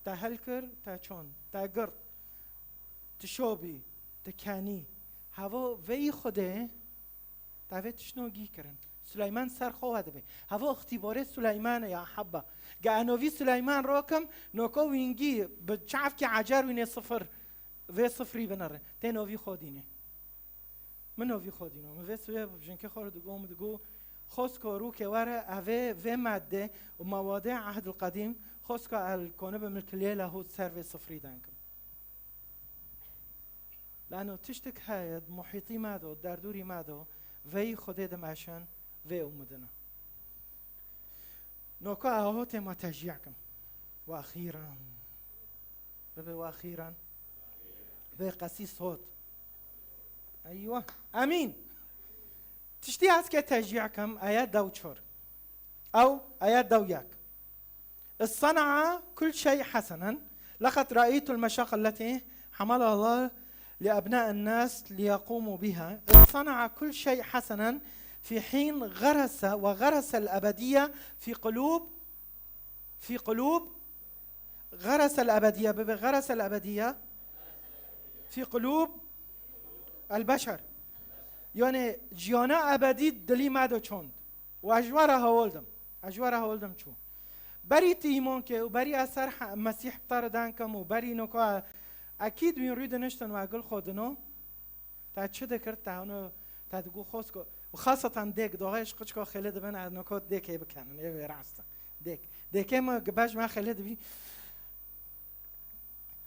te helkir, te çond, te girt, ti şobî, ti kenî. Hevo veyî Xwedê, te vê tiştno gî kirin. Suleyman ser xwe we dibe. Hevo ixtîborê Suleyman e ya hebba. Ge enovî Suleyman rokim, noko wîngî, bi çavkî ecer wînê sifir, vê sifrî binere. Tê novî xwe dîne. Min novî xwe dîno. Min vê sibê jinkê xwe re digo, min digo, xosko rûkê were, evê vê madde û mawadê ehdil qedîm, xoska el kone bi milkiliyê lehût ser vê sifrî denkim. Lano tiştik heye, muhîtî me do, derdûrî me do, veyî Xwedê dimeşin, vê umidine. Noka ahotê me tejî kim. Ve axîran. Bibe ve axîran. Vê qesî sot. Eywa. Emîn. Tiştî ez ke tejî kim, aya dew çor. Ew, aya dew yek. Sana'a kul şey hasanen. Laqad ra'aytul meşaqqa alleti hamala Allah li abna'in nas li yaqumu biha. Sana'a kul şey hasanen fi hin garasa ve garasa el ebediye fi qulub, fi qulub, garasa el ebediye, bibe garasa el ebediye fi qulub el beşer. Yani ciyana ebedî dilî me de çond. Û ez ji we re hewl dim. Ez ji we re hewl dim çû. Berî tu îman ke û berî ez ser he-, Mesîh bi te re dan kem û berî noka ekîd wîn rû diniştin we gul xwe dino. Te çi dikir? Te hino, te digo xos ku, û xaseten dêk, doxê ji qiçko xêlê dibin, ez noka dêkê bikenin, ê wê rast e. Dêk. Dêkê me, gi bej me xêlê dibî.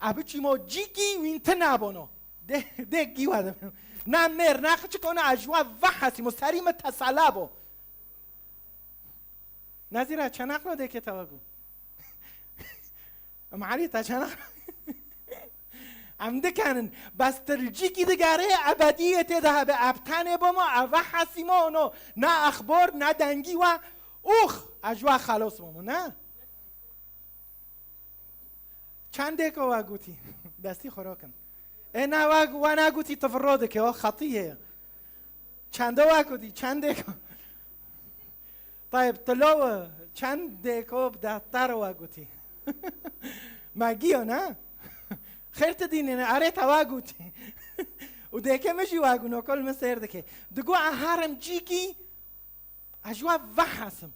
Ebi çîmo cîkî wîn ti nabono. Dê, dê gî wa de. Na mêr, na qiçik ona, ez ji wa vehesîmo, serî me tesela bo. Nezîra, çenaqlo dêkê te we gu. Em Elî te çenaq. Em dikenin. Bes til cîkî digere, ebediyê tê de hebe. Ebtanê bomo, e vehesîmo ono. Na exbor, na dengî wa. Ux, ez ji wa xelos bomo, ne? Çendêko we gotî? Destî xwe rokin. Ê na we, we negotî, tu viro dike, o xetî ye. Çendo we gotî? Çendêko? Tayeb, tu lo we, çendêko bi defter we gotî? Me giyo, ne? Xêr tu dînî ne, erê te we gotî. Û dêke min jî we got, nokol min sêr dike. Digo, e herim cîkî, ez ji we vehesim.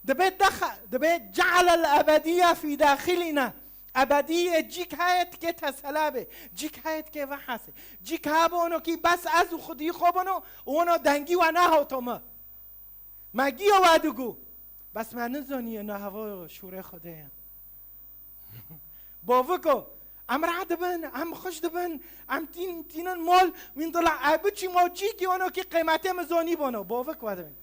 Dibê dexa-, dibê cealel ebediyye fî daxilîna. Ebediyê cîk heye tikê tesela bê. Cîk heye tikê vehesê. Cîk ha bono kî bes ez û xwedî xwe bono û ono dengî we nehato mi. Me giyo we digo. Bes me nizaniye ne hevo şûrê Xwedê ye. Boviko, em radibin, em xweş dibin, em tîn-, tînin mol, wîn dila, e biçî mo cîkî ono kî qeymetê min zonî bono, bovik we dibin.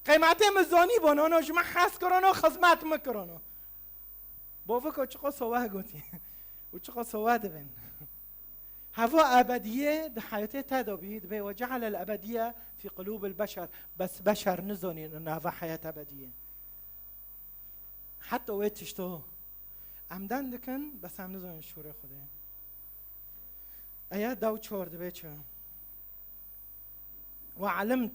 Qeymetê min zonî bono, ono ji min hes kirono, xizmet min kirono. Boviko çiqo sowa gotî. Û çiqo sowa dibin. Hevo ebediyê di heyatê te de bî, dibê, "Ve cealel ebediyye fî qulûbil beşer." Bes beşer nizonîn nava heyat ebediyê. Heta wê tişto em dan dikin, bes em nizanin şûrê Xwedê. Eya dew çor dibê çi? "Ve alimt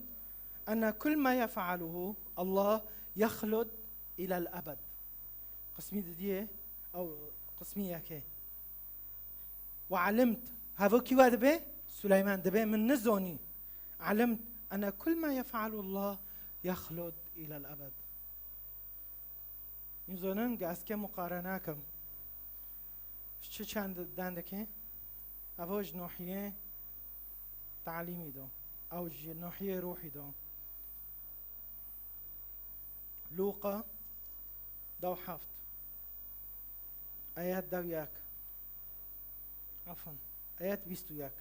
enne kul ma yef'aluhu Allah yexlud ilel ebed." Qismî didiyê, ew qismî yekê. "Ve alimt", hevo kî we dibê? Suleyman dibê, "Min nizonî." "Alimt enne kul ma yef'alu Allah yexlud ilel ebed." Nizonin ge ez ke muqarene kim. Çi çend dendekê? Evo ji nohiyê talîmî do. Ew ji nohiyê ruhî do. Lûqa dew heft. Ayet dew yek. Afan. Ayet bîst û yek.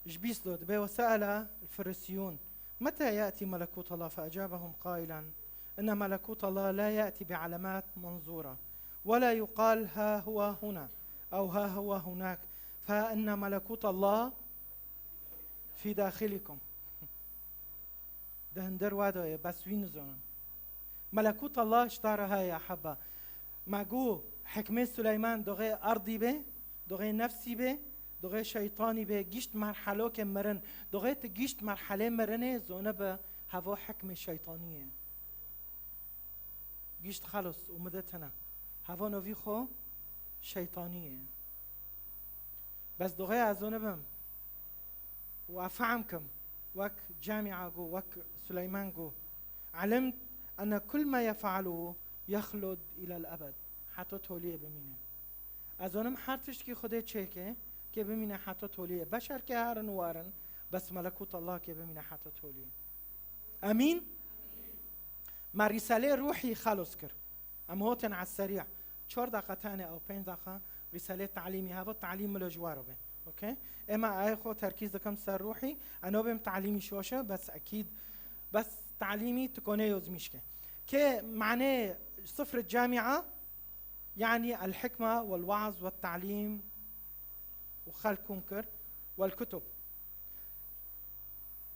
Ji bîst dot, dibê, "Ve se'ele el-Firisiyûn, meta ye'tî melekût Allah?" Fe ecabehum qailen, "Inne melekût Allah la ye'tî bi alemat menzûra, ve la yuqal ha huwa huna, ew ha huwa hunak, fe inne melekût Allah fî daxilikum." Di hundir we de ye, bes wî nizanin. Melekût Allah ji te re heye, heba. Me got, hikmê Suleyman doxê erdî bê, doxê nefsî bê, doxê şeytanî bê, gişt merhelo ke mirin. Doxê tu gişt merhelê mirinê, zone bi hevo hikmê şeytanî ye. Gişt xelos û mide tine. Hevo novî xwe şeytanî ye. Bes doxê ez zone bim. Û ez fehm kim, wek Camia got, wek Suleyman got, "Alimt enne kul ma yef'aluhu yexlud ilel ebed." Heta toliyê bimîne. Ez zonim her tiştkî Xwedê çêke, kê bimîne heta toliyê. Beşer kê herin warin, bes melekût Allah kê bimîne heta toliyê. Emîn? Me rîsalê ruhî xelos kir. Em hotin a serî. Çar deqa tane ew pênc deqa rîsalê talîmî heva talîm milo ji waro be. Okey? Ema ay xo terkîz dikim ser ruhî, eno bêm talîmî şoşe, bes ekîd, bes talîmî tikone yozmîşke. Ke mane sıfır camia, yani el hikme vel vaaz vel talîm û xelkum kir, vel kutub.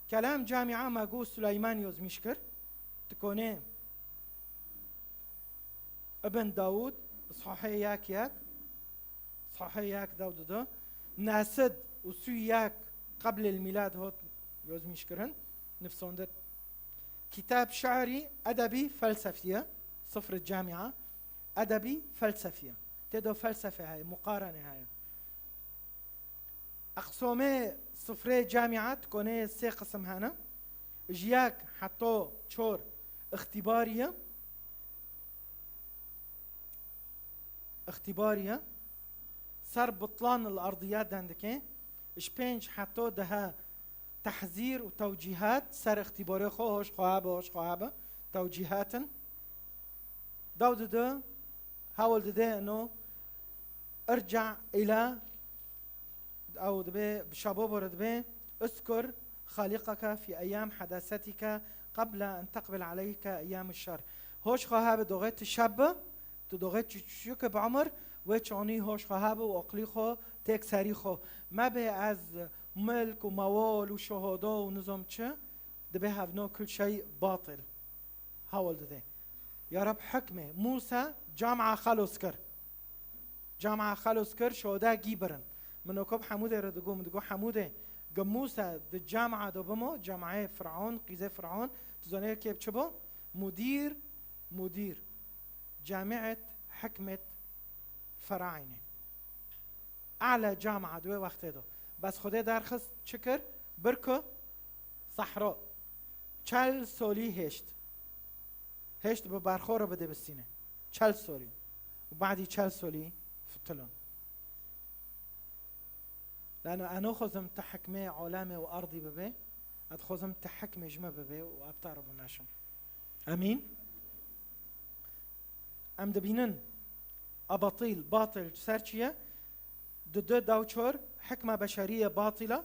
Kelam camia me got Suleyman yozmîş kir. Tikone Ibn Dawud, Sahih yek yek, Sahih yek dew didu, nesid û sû yek qeblil mîlad hot yozmîş kirin, nifsondir. Kitab şi'rî, edebî, felsefiye, sıfır camia, edebî, felsefiye. Tê de felsefe heye, muqarene heye. Eqsomê sifrê camia dikonê sê qisim hene. Ji yek heto çor îxtîbarî ye. Îxtîbarî ye. Ser butlan el erdiyat dendikê. Ji pênc heto dehe tehzîr û tewcîhat ser îxtîbarê xwe, hoş xwe habe, hoş xwe habe. Tewcîhat in. Daw dide, hewl dide eno irca îla Ew dibe, bi şabo bore dibe, "Uzkur Xaliqaka fi eyyam hedasetika qabla en teqbil aleyke eyyam şer." Hoş xwe habe doxê tu şeb be, tu doxê çi-, çiçûke bi umir, wê çonî hoş xwe habe û oqlî xwe têk serî xwe. Me bê ez milk û mewol û şohodo û nizom çi, dibe hevno kul şey batil. Hewl dide. Ya Reb hikmê, Musa camia xelos kir. Camia xelos kir, şoda gî birin. Min oko bi Hemûdê re digo, min digo, "Hemûdê, gi Mûsa di camia de bimo, camiayê Firavun, qîzê Firavun, tu zanê kê bi çi bo? Mudîr, mudîr. Camiet hikmet Feraînê. E'la camia di wê wextê de." Bes Xwedê derxist, çi kir? Bir ku sehro. Çel solî hêşt. Hêşt bi berxo re bide bistîne. Çel solî. Û badî çel solî fitilon. Lano eno xozim te hikmê alemê û erdî bibe, ez xozim te hikmê ji me bibe û ez te re bimeşim. Emîn. Em dibînin, abatîl, batil, ser çi ye? Dudu daw çor, hikma beşeriye batila,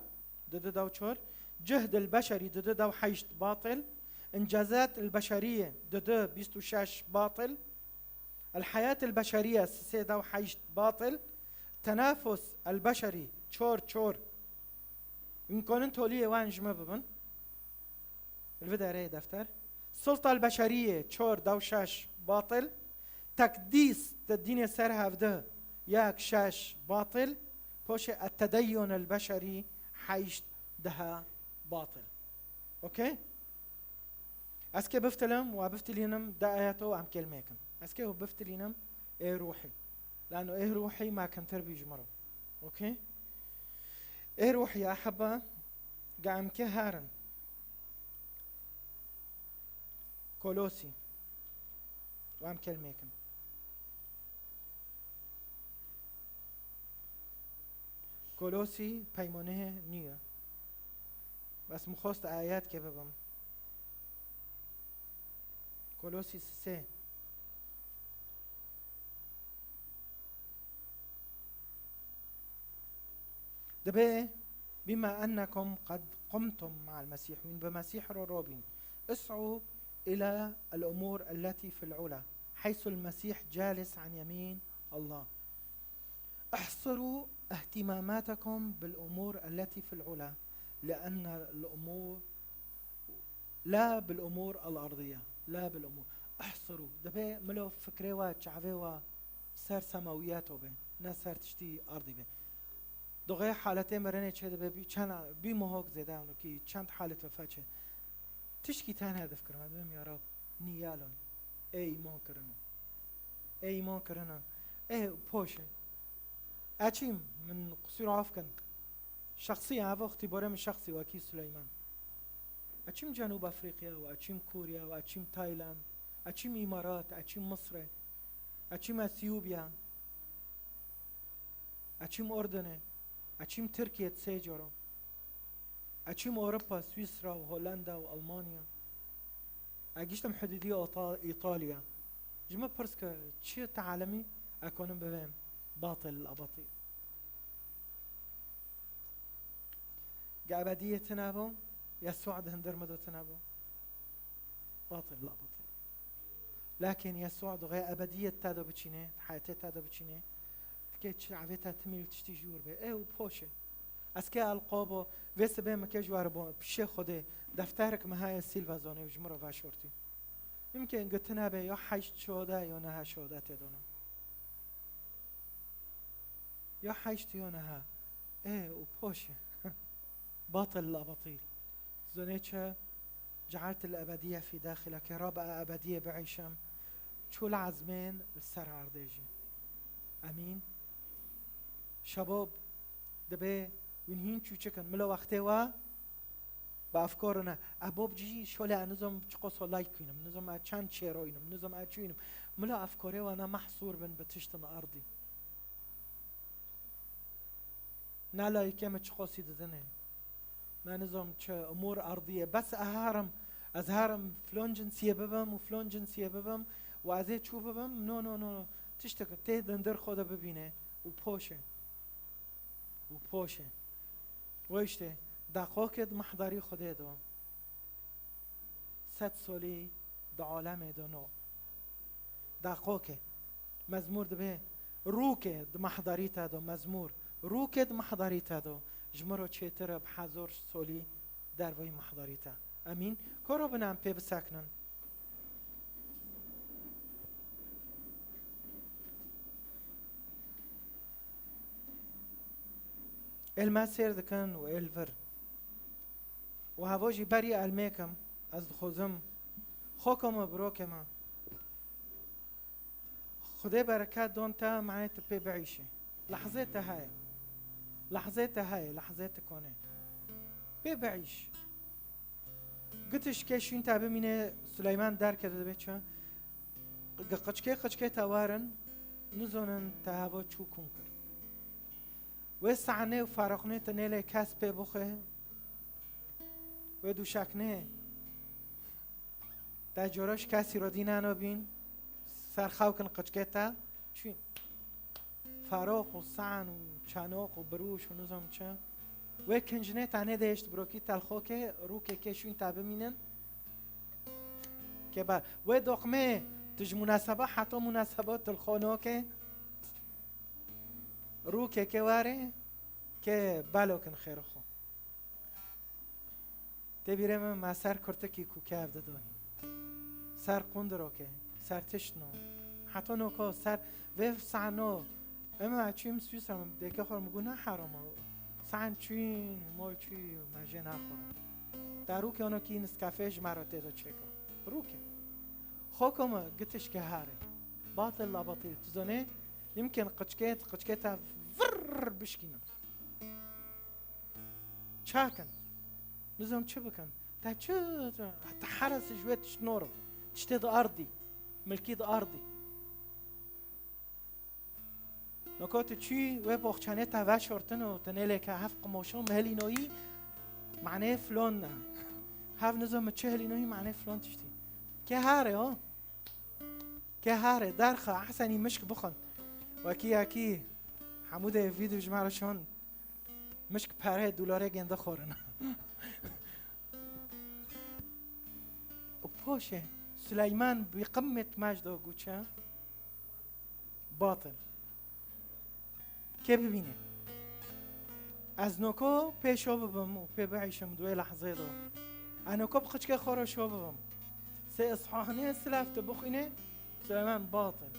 dudu daw çor, cihd el beşerî dudu daw heşt batil, incazat el beşeriye dudu bîst û şeş batil, el hayat el beşeriye sisê daw heşt batil, tenafus el beşerî çor çor. Hûn konin toliyê wan ji me bibin. Li vê derê defter. Sulta el beşeriyê çor daw şeş batil. Tekdîs te dînê ser hevdeh yek şeş batil. Poşê et tedeyyun el beşerî heşt deha batil. Okey? Ez kê biftilim û biftilînim de ayet û em kelmêkin. Ez kê biftilînim ê ruhî. Lano ê ruhî ma kemtir bî ji min re. Okey? Ê ruhî ya heba Ga em kê herin? Kolosî. Û em kelmêkin. Kolosî peymonê nû ye. Bes min xwest ayet kê bibim. Kolosî sisê. Dibe, "بما أنكم قد قمتم مع المسيح", hûn bi Mesîh re robîn. "اسعوا إلى الأمور التي في العلا، حيث المسيح جالس عن يمين الله. احصروا اهتماماتكم بالأمور التي في العلا، لأن الأمور لا بالأمور الأرضية، لا بالأمور." احصروا. Dibe milo fikrê we, çavê we ser semawiyato be, ne ser tiştî erdî be. Doxê haletê mirinê çê dibe, bî çend, bî mohok zêde, anokî çend halet vefa çê. Tişkî tenha difkirim, ez dibêm ya Rab, niyalon. Ê îman kirino. Ê îman kirino. Ê poşe. Eçîm, min qusûr af kin. Şexsî, ev îxtîbarê min şexsî wekî Suleyman. Eçîm Cenûb Efrîqya û eçîm Kûrya û eçîm Tayland, eçîm Îmarat, eçîm Misrê, eçîm Etiyopya, eçîm Urdunê, eçîm Tirkiye sê cara, eçîm Ewropa, Swîsra û Hollanda û Almanya. Egiştim hududî Ota-, Îtalya. Ji min pirs ke çi tealemî, ekonim bivêm batil abatî. Ge ebediyê tune bo, Yesû di hundir min de tune bo. Batil la batil. Lakin Yesû doxê ebediyê te de biçîne, heyatê te de biçîne. Dike çi evê te timî li tiştî jûr be. Ew poşe. Ez ke elqabo, vê sibê min ke ji we re bo, pişê Xwedê, defterek min heye Silva zonê û ji min re veşortî. Mimkên gotine be ya heşt şoda ya neha şoda tê dona. Ya heşt ya neha. E, û poşe. Batil la batil. Zonê çi? جعلت الأبدية في داخلك. يا رب، أبدية بعيشم. Çû li ezmên li ser erdê jî. Emîn. Şebab, dibê Wîn hîn çûçik in. Milo wextê we bi efkor ne. E, Bob cî şolê e nizom çiqo so like kînim, nizom e çend çêroyînim, nizom e çûyînim. Milo efkorê we ne mehsûr bin bi tiştin erdî. Ne layikê min çiqosî didinê. Ne nizom çi umûr erdî ye. Bes e herim, ez herim filon cinsiyê bibim û filon cinsiyê bibim û ez ê çû bibim. No, no, no, no. Tiştek tê di hundir xwe de bibîne û poşe. Û poşe. Wê işte, daqokê di mehdarî Xwedê do. Sed solî di alemê de no. Daqokê. Mezmûr dibe, rûkê di mehdarî te do, mezmûr. Rûkê di mehdarî te do. Ji min re çêtir e bi hezor solî derveyî mehdarî te. Emîn. Koro bine em pê bisekinin. Êl me sêr dikin û êl vir. Û havo jî berî elmêkim, ez dixwazim, xoko me, birokê me. Xwedê bereket don te, manê tu pê biîşî. Lehzê te heye. Lehzê te heye, lehzê te kone. Pê biîş. Gitişkê şûn te bimîne, Suleyman derke dibe çi? Gi qiçkê qiçkê te warin, nizonin te havo çû kûn kir. Wê sahnê û faroxnê te nêlê kes pê bixwe. Wê dûşaknê te coroş kesî rodî nano bîn, ser xew kin qiçkê te, çûn. Farox û san û çanoq û birûş û nizam çi. Wê kincnê te nêdêşt birokî telxokê, rûkê kê şûn te bimînin. Kê ber. Wê doqmê tu ji munaseba heta munaseba tilxonokê. Rûkê kê were, kê belo kin xêr xwe. Tê bîrê min me ser kurtikî ku kev didonî. Ser qundirokê, ser tiştno. Heta noko ser vê sano. Em me çûyîm Swîsra, min dêkê xwe min got ne heram e. San çûyîn û moy çûyî û me jê naxwin. Darûkê onokî niskafê ji me re tê de çêkir. Rûkê. Xoko me gitişkê harê. Batil la batil. Tu zonê, yimkin qiçkê, qiçkê te vir bişkînim. Çakin. Nizam çi bikin? Te çi, te heres ji wê tişt noro. Tiştê di ardî. Milkî di ardî. Noko tu çî wê boxçanê te veşortin û tu nêlê ke hev qimoşo mi hilînoyî, manê filon ne. Hev nizam mi çi hilînoyî, manê filon tiştî. Kê harê o? Kê harê, derxa, ehsenî mişk bixwin. Wekî yekî, hemû dê vîdeo ji me re şon. Mişk pere dolarê gênde xwarin. Û poşê, Suleyman bi qimmet mecdo guçe. Batil. Kê bibîne? Ez noko pê şo bibim û pê biîşim di wê lehzê de. Ez noko bi qiçkê xwe re şo bibim. Sê ishahanê silaf tu bixwîne, Suleyman batil.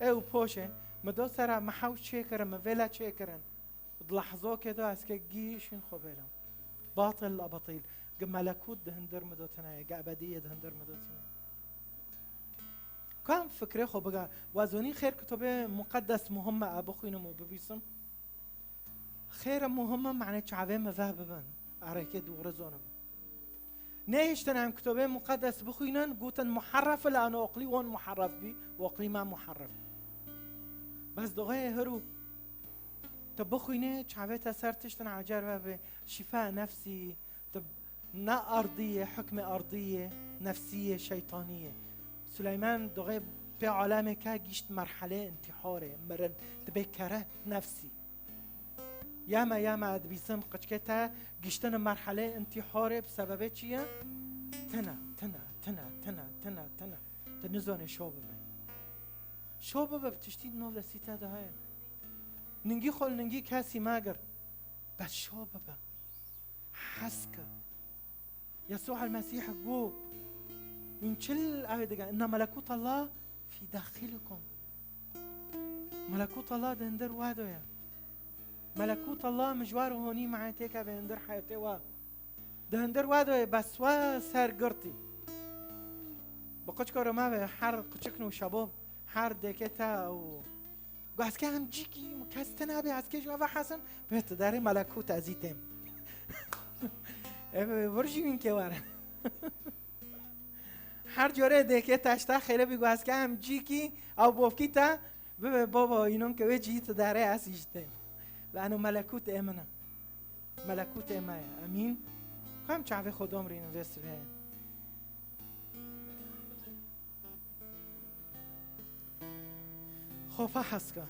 Ew poşê, mi do sera mi hewş çêkirin, mi vêla çêkirin. Di lehzokê de ez ke gîşîn xwe bêlim. Batil la batil. Gi melekût di hindir mi de tune ye, gi ebediyê di hindir mi de tune ye. Kam fikrê xwe biga, wa zonî xêr kitobê muqeddes muhim e, bixwînim û bibîsim. Xêr e muhim e, mane çavê me veh bibin. Ereke dûre zonim. Nehiştin em kitobê muqeddes bixwînin, gotin muharref, la ana oqlî wan muharref bî, oqlî me muharref. Bes doxê hiru tu bixwînê, çavê te ser tiştin ecer vebe, şîfa nefsî, tu ne ardî ye, hukmê ardî ye, nefsî ye, şeytanî ye. Suleyman doxê pê alemê ke gîşt merhelê intîharê, mirin, tu bê kere nefsî. Yama, yama, dibîsim qiçkê te giştine merhelê intîharê bi sebebê çi ye? Tina, tina, tina, tina, tina, tina. Tu nizanê şo bibe. Şo bibe bi tiştî di nav destî te de heye. Ningî xwe li ningî kesî megir. Bes şo bibe. Hez ke. Yesû el-Mesîh got, hûn çil ew ê dikin, inna melekût Allah fî daxilikum. Melekût Allah di hindir we de ye. Melekût Allah mijwar û honî me'e têkeve hindir heyetê we. Di hindir we de ye, bes we ser girtî. Bi qiçko re me ve her qiçikno şebo, her dêkê te û Ez ke em cîkî kes te nabê, ez ke ji we ve hezim, bê tu derê melekût ez î têm. Ev vir jî wîn ke were. Her corê dêkê teşta xêre bî, ez ke em cîkî, ew bovkî te, bibe baba, înon ke wê cî tu derê ez î ji têm. Lano melekût ê min e. Melekûtê me ye. Emîn. Ka em çavê xwe domrînin vê sibê. Xofa heska.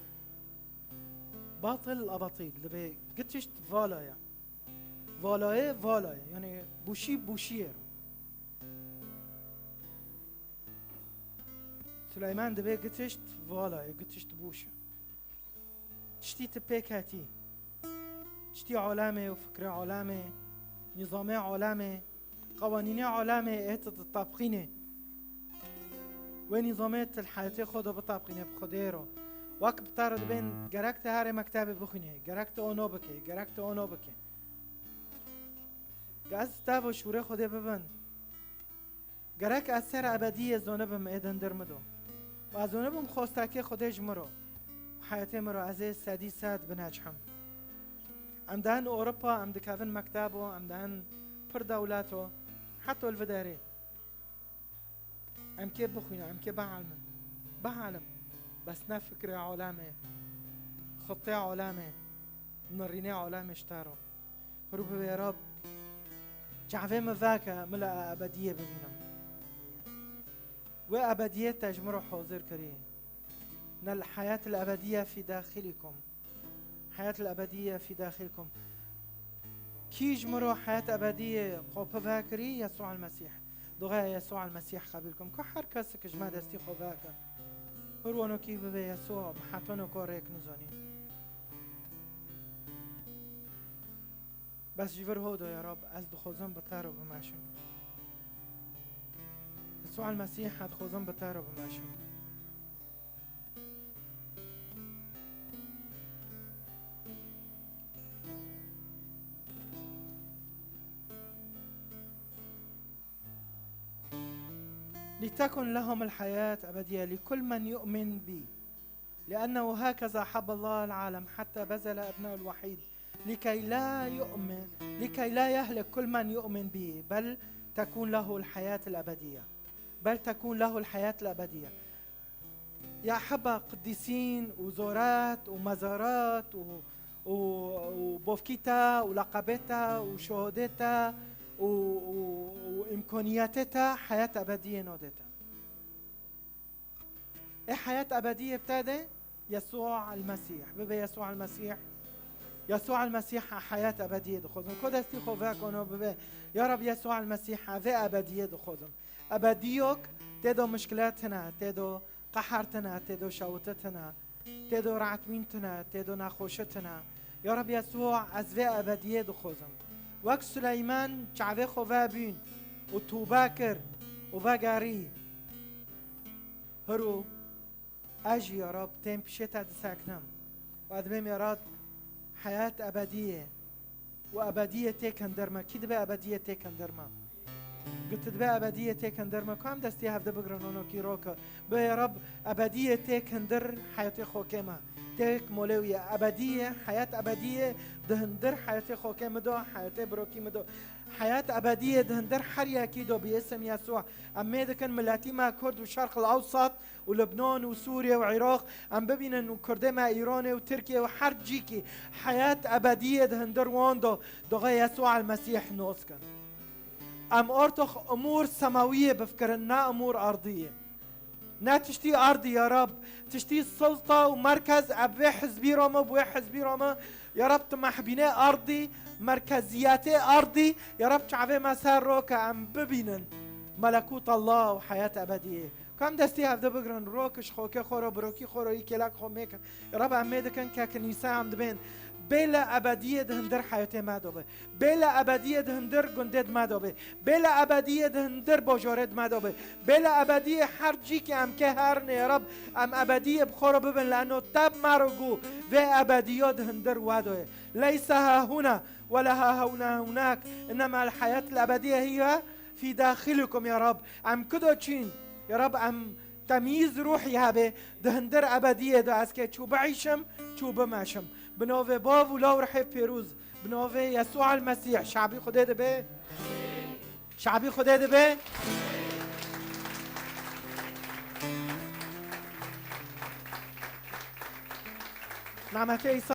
Batil abatil. Dibê gitişt vala ye. Vala ye, vala ye. Yani bûşî bûşiyê re. Suleyman dibê gitişt vala ye, gitişt bûş e. Tiştî tu pê ketî. Tiştî alemê û fikrê alemê, nîzamê alemê, qewanînê alemê ê tu ditabqînê. Wê nîzamê tu li heyetê xwe de bitabqînê bi Xwedê re. Wek bi te re dibên gerek tu herê mektebê bixwînê, gerek tu ono bikê, gerek tu ono bikê. Ge ez tev û şûrê Xwedê bibin. Gerek ez ser ebediyê zonibim ê di hundir min do. Û ez zonibim xwestekê Xwedê ji min ro. Heyetê min ro ez ê sedî sed binecihim. Em dihin Ewropa, em dikevin mektebo, em dihin pir dewleto. Heta li vê derê. Em kê bixwîne, em kê bielimin. Bielim. Bes ne fikrê alemê. Xitê alemê. Nirînê alemê ji te ro. Rû bibe ya Rab, çavê min veke, min li ebediyê bibînim. Wê ebediyê te ji min re hazir kirî. Ne, الحياة الأبدية في داخلكم. الحياة الأبدية في داخلكم. Kî ji min re heyat ebediyê xwe pê vekirî? Yesû el-Mesîh. Duaya Yesû el-Mesîh qebûl kim. Ku her kesek ji me destî xwe veke. Hir wano kî bibe Yesû, bi hetano ku rêk nizanî. Bes ji vir hodo ya Rab, ez dixwazim bi te re bimeşim. Yesû el-Mesîh, ez dixwazim bi te re bimeşim. لتكن لهم الحياة أبدية لكل من يؤمن بي. لأنه هكذا حب الله العالم حتى بذل ابنه الوحيد لكي لا يؤمن، لكي لا يهلك كل من يؤمن به، بل تكون له الحياة الأبدية. بل تكون له الحياة الأبدية. يا أحبة، قديسين وزورات ومزارات و-، و-، وبوفكيتا ولقبتا وشهودتا و-، و-، وإمكانياتتا حياة أبدية نودتا. Ê heyat ebediyê bi te de Yesû el-Mesîh. Bibe Yesû el-Mesîh. Yesû el-Mesîh a heyat ebediyê dixwazim. Ku destî xwe vekano bibe. Ya Rab Yesû el-Mesîh a vê ebediyê dixwazim. Ebediyok tê do mişkile tine, tê do qehar tine, tê do şewite tine, tê do reetmîn tine, tê do nexweşi tine. Ya Rab Yesû ez vê ebediyê dixwazim. Wek Suleyman çavê xwe vebîn û tûbe kir û vegerî. Hiro ez jî ya Rab tên pişê te diseknim. Û ez dibêm ya Rab heyat ebediyê. Û ebediyê têk hundir me. Kî dibe ebediyê têk hundir me? Got dibe ebediyê têk hundir me. Ku em destê hev de bigrin onokî roke. Bê ya Rab ebediyê têk hundir heyatê xokê me. Têk molê wî ye. Ebediyê, heyat ebediyê di hundir heyatê xokê me do, heyatê birokî me do. Heyat ebediyê di hundir her yekî do bi ism Yesû. Em mê dikin miletî me Kurd û Şerq el Ewsat û Libnan û Sûriye û Iraq, em bibînin û Kurdê me Îranê û Tirkiye û her cîkî heyat ebediyê di hundir wan de, duxê Yesû el-Mesîh nos kin. Em ortox umûr semawiyê bifkirin, ne umûr ardiyê. Ne tiştî ardî ya Rab, tiştî sulta û merkez, ev vê hizbî re me, bi wê hizbî re me, ya Rab, tu mehbînê ardî, merkeziyetê ardî, ya Rab, çavê me ser ro ke em bibînin melekût Allah û heyat ebediyê. Ku em destî hevde bigrin, ro kiş xokê xwe ro, birokî xwe ro, yî kêlek xwe mêkin. Ya Rab, em mê dikin ke kinîse em dibên. Bê li ebediyê di hundir heyatê me de be. Bê li ebediyê di hundir gundê di me de be. Bê li ebediyê di hundir bajorê di me de be. Bê li ebediyê her cî ke em kê herinê ya Rab, em ebediyê bi xwe re bibin, leno te bi me re got, vê ebediya di hundir we de ye. Leysa hahuna, wela hahuna hunak, innema el-heyat el-ebediye hiye fî daxilikum ya Rab. Em kudo çîn, ya Rab, em Temîz ruhî hebe di hundir ebediyê de ez ke çû biîşim, çû bimeşim. Bi navê Bav û Law Rihê Pêrûz, bi navê Yesû El Mesîh, şabî Xwedê dibe. Şabî Xwedê dibe. Namete Îsa